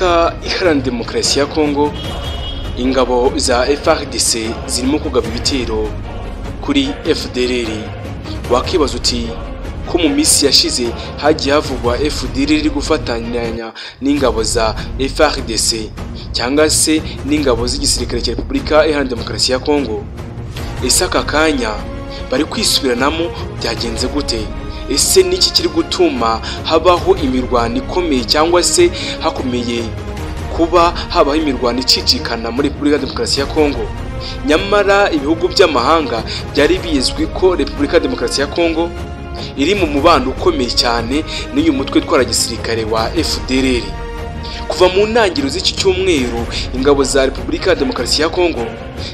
Repubulika Iharanira Demokarasi ya Kongo, ingabo za FARDC zirimo kugaba ibitero kuri FDLR. Wakibaza uti ko mu minsi yashize hagiye havugwa FDLR iri gufatanya n'ingabo za FARDC cyangwa se n'ingabo z'igisirikare cya Repubulika Iharanira Demokarasi ya Kongo, ese aka kanya bari kwisubiranamo byagenze gute? Ese niki kiri gutuma habaho imirwano ikomeye cyangwa se hakomeye kuba habaho imirwano icicikana muri Repubulika Demokarasi ya Kongo? Nyamara ibihugu by'amahanga byari bizwi ko Repubulika Demokarasi ya Kongo iri mu mubano ukomeye cyane n'uyu mutwe utwara gisirikare wa FDLR. Kuva mu ntangiriro z'iki cyumweru, ingabo za Repubulika Demokarasi ya Kongo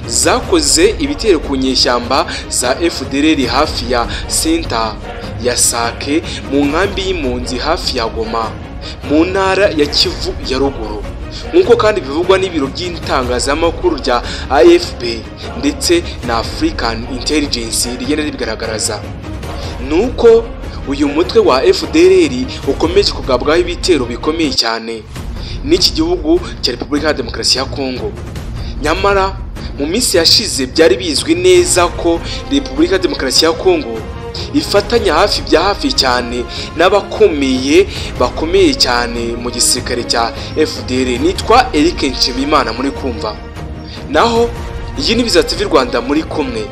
zakoze ibitero ku nyeshyamba za FDLR hafi ya senta ya Sake mu nkambi y'impunzi hafi ya Goma mu ntara ya Kivu ya ruguru, nk'uko kandi bivugwa n'ibiro by'itangazamakuru rya AFP ndetse na African Intelligence rigenda ribigaragaza. Nuko uyu mutwe wa FDLR ukomeje kugabwaho ibitero bikomeye cyane n'iki gihugu cya Repubulika ya Demokarasi ya Kongo. Nyamara mu minsi yashize byari bizwi neza ko Repubulika ya Demokarasi ya Kongo ifatanya hafi bya hafi cyane n'abakomeye bakomeye cyane mu gisirikare cya FDLR. Nitwa Eric Nshimiyimana muri kumva, naho iyi ni Biza TV Rwanda muri kumwe.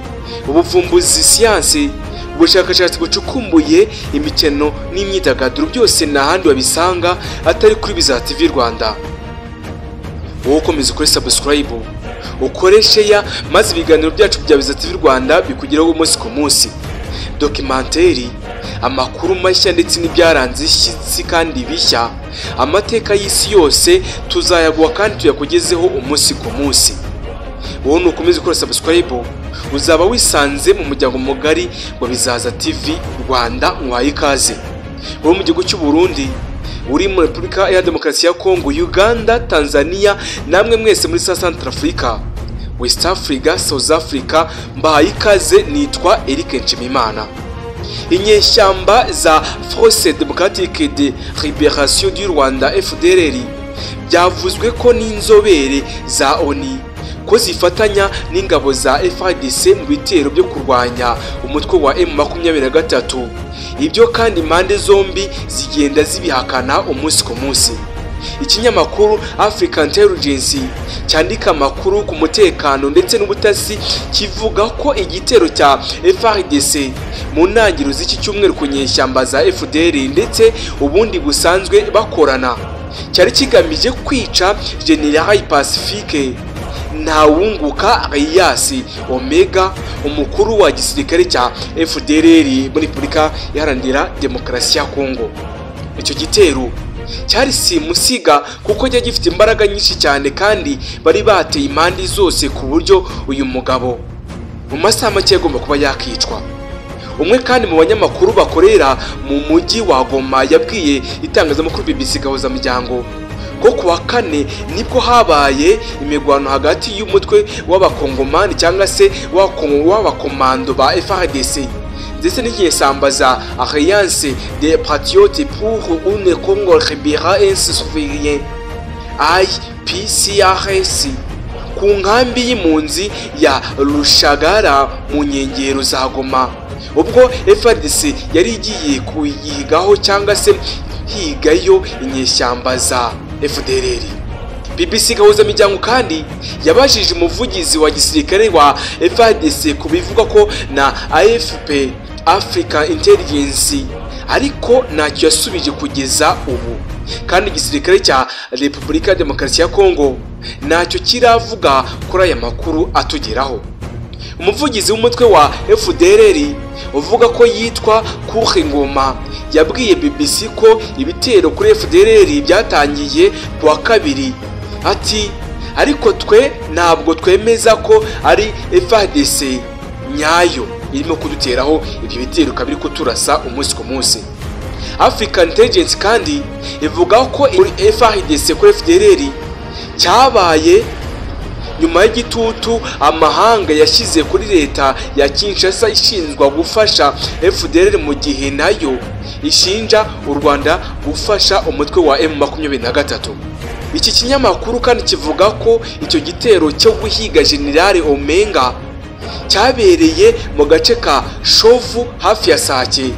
Ubuvumbuzi, siyansi, ubushakashatsi bucukumbuye, imikino n'imyidagaduro byose nta handi wabisanga atari kuri Biza TV Rwanda. Wowe ukomeza ukore subscribe, ukore share, maze ibiganiro byacu bya Biza TV Rwanda bikugeraho umunsi ku munsi. Dokimenteri, amakuru mashya ndetse n'ibyaranze isi kandi bishya, amateka y'isi yose tuzayaguha kandi tuyakugezeho umunsi ku munsi. Wowe nukomeza ukora subscribe uzaba wisanze mu muryango mugari wa Bizaza TV Rwanda. Muhaye ikaze. Wowe mu gihugu cy'u Burundi, uri muri Repubulika ya Demokarasi ya Kongo, Uganda, Tanzania, namwe mwese muri Centrafrica, West Africa, South Africa, mbahaye ikaze. Nitwa Eric Nshimiyimana. Inyeshyamba za Force Démocratique de Libération du Rwanda FDLR byavuzwe ko n'inzobere za ONU ko zifatanya n'ingabo za FARDC mu bitero byo kurwanya umutwe wa M23. Ibyo kandi impande zombi zigenda zibihakana umunsi ku munsi. Ikinyamakuru African Intelligence cyandika amakuru ku mutekano ndetse n'ubutasi kivuga ko igitero cya FARDC mu ntangiriro z'iki cyumweru ku nyeshyamba za FDLR ndetse ubundi busanzwe bakorana cyari kigamije kwica General Pacifique Ntawunguka alias Omega, umukuru wa gisirikare cya FDLR muri Repubulika Iharanira Demokarasi ya Kongo. Icyo gitero cyari simusiga kuko cyari gifite imbaraga nyinshi cyane kandi bari bateye impande zose ku buryo uyu mugabo mu masaha make agomba kuba yakicwa. Umwe kandi mu banyamakuru bakorera mu mujyi wa Goma yabwiye itangazamakuru BBC Gahuzamiryango ko kuwa kane nibwo habaye imirwano hagati y'umutwe w'abakongomani cyangwa se w'abakomando ba FARDC ndetse n'inyeshyamba za Alliance des Patriotes pour un Congo Libéré et Souverain APCRS ku nkambi y'impunzi ya Rushagara mu nkengero za Goma, ubwo FARDC yari igiye kuyigaho cyangwa se higayo inyeshyamba za FDLR. BBC Gahuzamiryango kandi yabajije umuvugizi wa gisirikare wa FARDC ku bivugwa ko na AFP Africa Intelligence, ariko ntacyo yasubije kugeza ubu. Kandi igisirikare cya Repubulika ya Demokarasi ya Kongo ntacyo kiravuga kuri aya makuru atugeraho. Umuvugizi w'umutwe wa FDLR uvuga ko yitwa Kuhe Ngoma yabwiye BBC ko ibitero kuri FDLR byatangiye kuwa kabiri. Ati ariko twe ntabwo twemeza ko ari FARDC nyayo irimo kuduteraho ibyo bitero kabiri kuturasa umunsi ku munsi. African Intelligence kandi ivuga ko FARDC kuri FDLR cyabaye nyuma y'igitutu amahanga yashyize kuri leta ya Kinshasa ishinzwa gufasha FDLR, mu gihe nayo ishinja u Rwanda gufasha umutwe wa M23. Iki kinyamakuru kandi kivuga ko icyo gitero cyo guhiga General Omenga cyabereye mu gace ka Shovu hafi ya Sake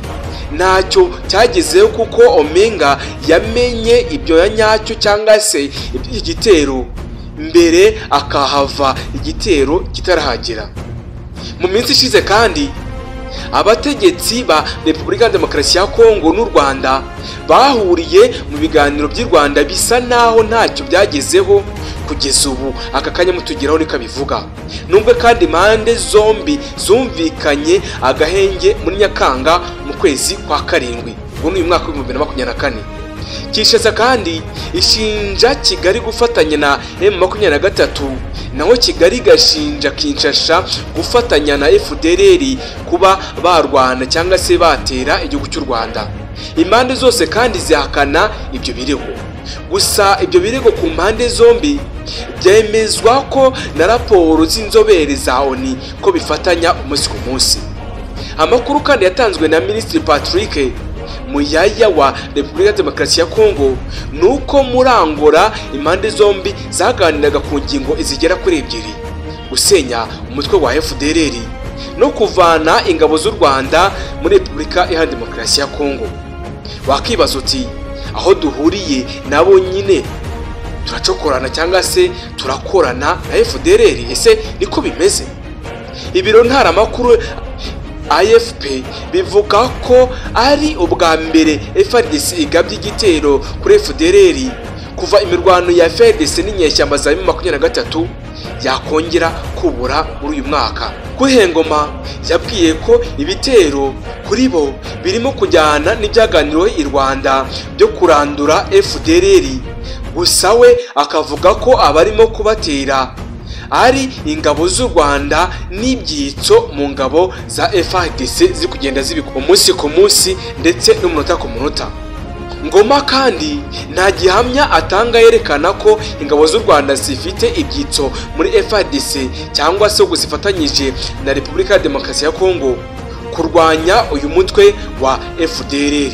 ntacyo cyagezeho, kuko Omenga yamenye ibyo ya nyacyo cyangwa se igitero mbere akahava igitero kitarahagera. Mu minsi ishize kandi abategetsi ba Repubulika ya Demokarasi ya Kongo n'u Rwanda bahuriye mu biganiro by'i Rwanda bisa naho ntacyo byagezeho kugeza ubu aka kanya mutugeraho niko bivuga. Nubwo kandi impande zombi zumvikanye agahenge muri Nyakanga mu kwezi kwa 7 ubwo ni uyu mwaka wa 2024. Kinshasa kandi ishinja Kigali gufatanya na M23, naho Kigali gashinja Kinshasa gufatanya na FDLR kuba barwana cyangwa se batera igihugu cy'u Rwanda. Impande zose kandi zihakana ibyo birego. Gusa ibyo birego ku mpande zombi byemezwa ko na raporo z'inzobere za ONU ko bifatanya umunsi ku munsi. Amakuru kandi yatanzwe na Minisitiri Patrick Muyaya wa Repubulika ya Demokarasi ya Kongo nuko muri Angola impande zombi zaganiraga ku ngingo izigera kuri 2: gusenya umutwe wa FDLR no kuvana ingabo z'u Rwanda muri Repubulika ya Demokarasi ya Kongo. Wakibaza uti aho duhuriye nabo nyine turacokorana cyangwa se turakorana na FDLR, ese niko bimeze? Ibiro ntaramakuru AFP bivuga ko ari ubwa mbere FARDC igabye igitero kuri FDLR kuva imirwano ya FARDC n'inyeshyamba za M23 yakongera kubura muri uyu mwaka. Kuhengoma yabwiye ko ibitero kuri bo birimo kujyana n'ibyaganiriweho i Rwanda byo kurandura FDLR, gusa we akavuga ko abarimo kubatera ari ingabo z'u Rwanda n'ibyitso mu ngabo za FARDC ziri kugenda zibikwa umunsi ku munsi ndetse n'umunota ku munota. Ngoma kandi nta gihamya atanga yerekana ko ingabo z'u Rwanda zifite ibyitso muri FARDC cyangwa se guzifatanyije na Repubulika ya Demokarasi ya Kongo kurwanya uyu mutwe wa FDLR.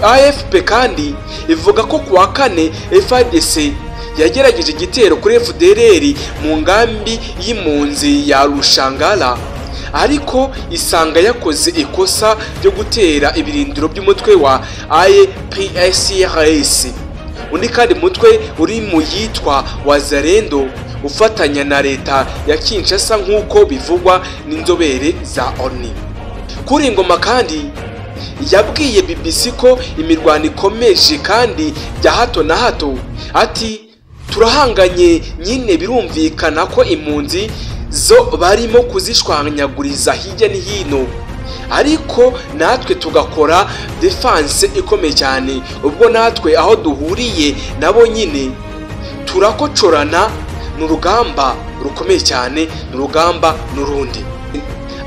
AFP kandi ivuga ko kuwa kane FARDC yagerageje igitero kuri FDLR mu ngambi y'impunzi ya Rushangala, ariko isanga yakoze ikosa ryo gutera ibirindiro by'umutwe wa APSRS. Undi kandi mutwe uri mu yitwa Wazalendo ufatanya na leta ya Kinshasa nk'uko bivugwa n'inzobere za ONU. Kuri Ngoma kandi yabwiye BBC ko imirwano ikomeje kandi bya hato na hato, ati turahanganye nyine, birumvikana ko impunzi zo barimo kuzishwanyaguriza hirya no hino, ariko natwe tugakora defense ikomeye cyane, ubwo natwe aho duhuriye nabo nyine turakocorana, ni urugamba rukomeye cyane, ni urugamba n'urundi.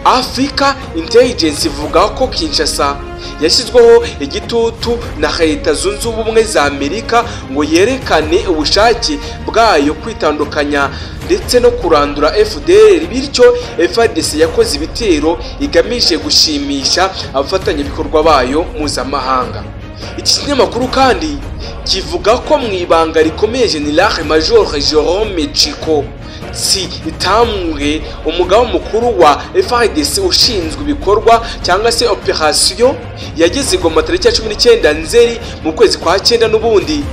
Africa Intelligence ivuga ko Kinshasa yashyizweho igitutu na Leta Zunze Ubumwe za Amerika ngo yerekane ubushake bwayo kwitandukanya ndetse no kurandura FDLR, bityo FARDC yakoze ibitero igamije gushimisha abafatanyabikorwa bayo mpuzamahanga. Iki kinyamakuru kandi kivuga ko mu ibanga rikomeye General Major Jerome Chiko Tsitamwe, umugaba mukuru wa FARDC ushinzwe ibikorwa cyangwa se operation, yageze Goma tariki ya 19 Nzeri mu kwezi kwa 9 n'ubundi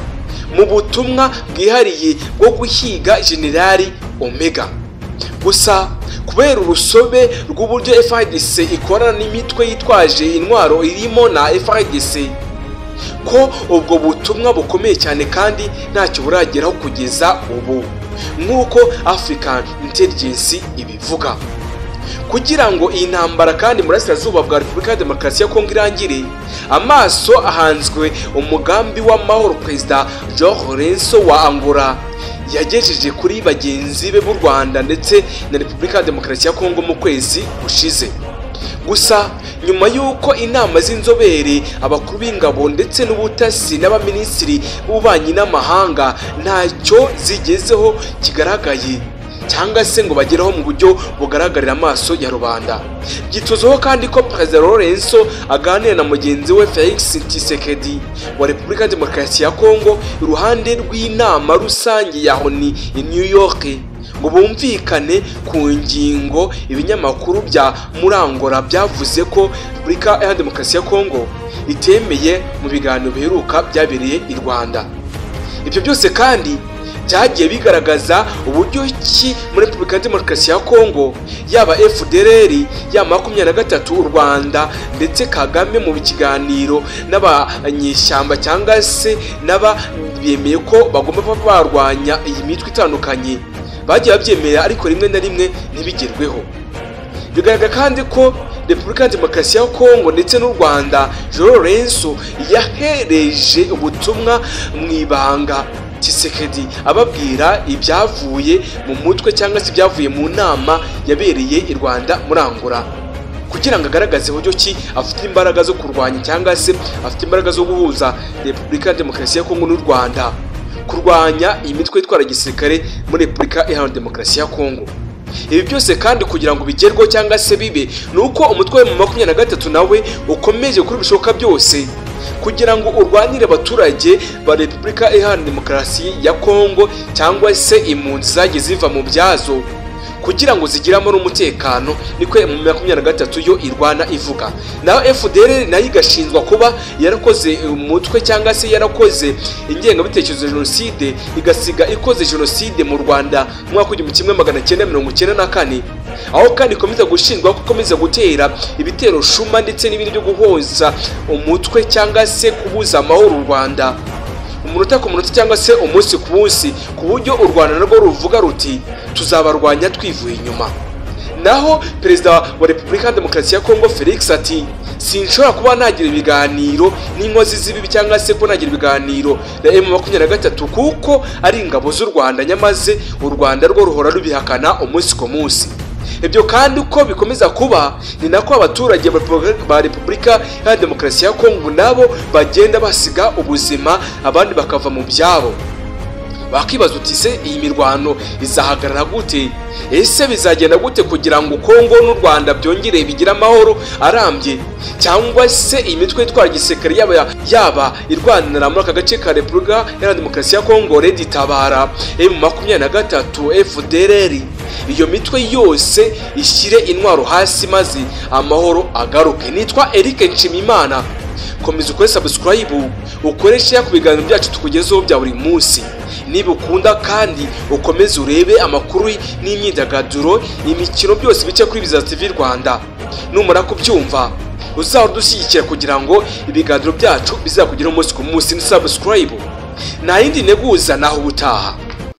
mu butumwa bwihariye bwo guhiga General Omega. Gusa kubera urusobe rw'uburyo FARDC ikorana n'imitwe yitwaje intwaro irimo na FARDC, ko ubwo butumwa bukomeye cyane kandi ntacyo burageraho kugeza ubu nk'uko African Intelligence ibivuga. Kugira ngo iyi ntambara kandi murasirazuba bwa Repubulika ya Demokarasi ya Kongo irangire, amaso ahanzwe umugambi w'amahoro Perezida João Lourenço wa Angola yagejeje kuri bagenzi be b'u Rwanda ndetse na Repubulika ya Demokarasi ya Kongo mu kwezi gushize. Gusa nyuma y'uko inama z'inzobere, abakuru b'ingabo ndetse n'ubutasi n'abaminisitiri b'ububanyi n'amahanga ntacyo zigezeho kigaragaye cyangwa se ngo bageraho mu buryo bugaragarira amaso ya rubanda. Byitezweho kandi ko Perezida Lourenço aganira na mugenzi we Felix Tshisekedi wa Repubulika Demokarasi ya Kongo iruhande rw'inama rusange ya ONU i New York, ngo bumvikane ku ngingo. Ibinyamakuru bya Murangora byavuze ko Repubulika ya Demokarasi ya Kongo itemeye mu biganiro biheruka byabereye i Rwanda. Ibyo byose kandi byagiye bigaragaza uburyo ki muri Repubulika ya Demokarasi ya Kongo yaba FDLR ya 23 u Rwanda ndetse Kagame mu kiganiro n'abanyeshyamba cyangwa se n'aba bemeye ko bagomba barwanya iyi mitwe itandukanye, bagiye babyemera ariko rimwe na rimwe ntibigerweho. Bigaragara kandi ko Repubulika ya Demokarasi ya Kongo ndetse n'u Rwanda, João Lourenço yahereje ubutumwa mu ibanga Tshisekedi ababwira ibyavuye mu mutwe cyangwa se ibyavuye mu nama yabereye i Rwanda muri Angola, kugira ngo agaragaze uburyo ki afite imbaraga zo kurwanya cyangwa se afite imbaraga zo guhuza Repubulika ya Demokarasi ya Kongo n'u Rwanda kurwanya iyi mitwe itwara gisirikare muri Repubulika Iharanira Demokarasi ya Kongo. Ibi byose kandi kugira ngo bigerweho cyangwa se bibe, nuko umutwe wa 23 nawe ukomeje gukora ibishoboka byose kugira ngo urwanire abaturage ba Repubulika Iharanira Demokarasi ya Kongo cyangwa se impunzi zagiye ziva mu byazo kugira ngo zigiramo n'umutekano. Niko mu 23 yo irwana ivuga. Naho FDLR nayo igashinzwa kuba yarakoze umutwe cyangwa se yarakoze ingengabitekerezo ya jenoside, igasiga ikoze jenoside mu Rwanda mu mwaka 1994, aho kandi ikomeza gushinjwa ko ikomeza gutera ibitero shuma ndetse n'ibindi byo guhoza umutwe cyangwa se kubuza amahoro u Rwanda umunota ku munota cyangwa se umunsi ku munsi, ku buryo u Rwanda narwo ruvuga ruti tuzabarwanya twivuye inyuma. Naho Perezida wa Repubulika ya Demokarasi ya Kongo Felix ati sinshobora kuba nagira ibiganiro n'inkozi z'ibibi cyangwa se ko nagira ibiganiro na M23 kuko ari ingabo z'u Rwanda, nyamaze u Rwanda rwo ruhora rubihakana umunsi ku munsi. Ibyo kandi uko bikomeza kuba ni nako abaturage ba Repubulika ya Demokarasi ya Kongo nabo bagenda basiga ubuzima, abandi bakava mu byabo. Bakibaza uti se iyi mirwano izahagarara gute? Ese bizagenda gute kugira ngo Kongo n'u Rwanda byongere bigire amahoro arambye? Cyangwa se iyi mitwe itwara gisirikare yaba irwanira muri aka gace ka Repubulika ya Demokarasi ya Kongo, Red Tabara, M23, FDLR, iyo mitwe yose ishyire intwaro hasi maze amahoro agaruke. Nitwa Eric Nshimimana, komeza ukore subscribe, ukore share ku biganiro byacu tukugezeho bya buri munsi. Niba ukunda kandi ukomeze urebe amakuru n'imyidagaduro, imikino byose bice kuri Bizaza TV Rwanda. Numara kubyumva uzadushyigikira kugira ngo ibiganiro byacu bizakugeraho umunsi ku munsi. Ni subscribe, nta yindi nteguza, naho ubutaha.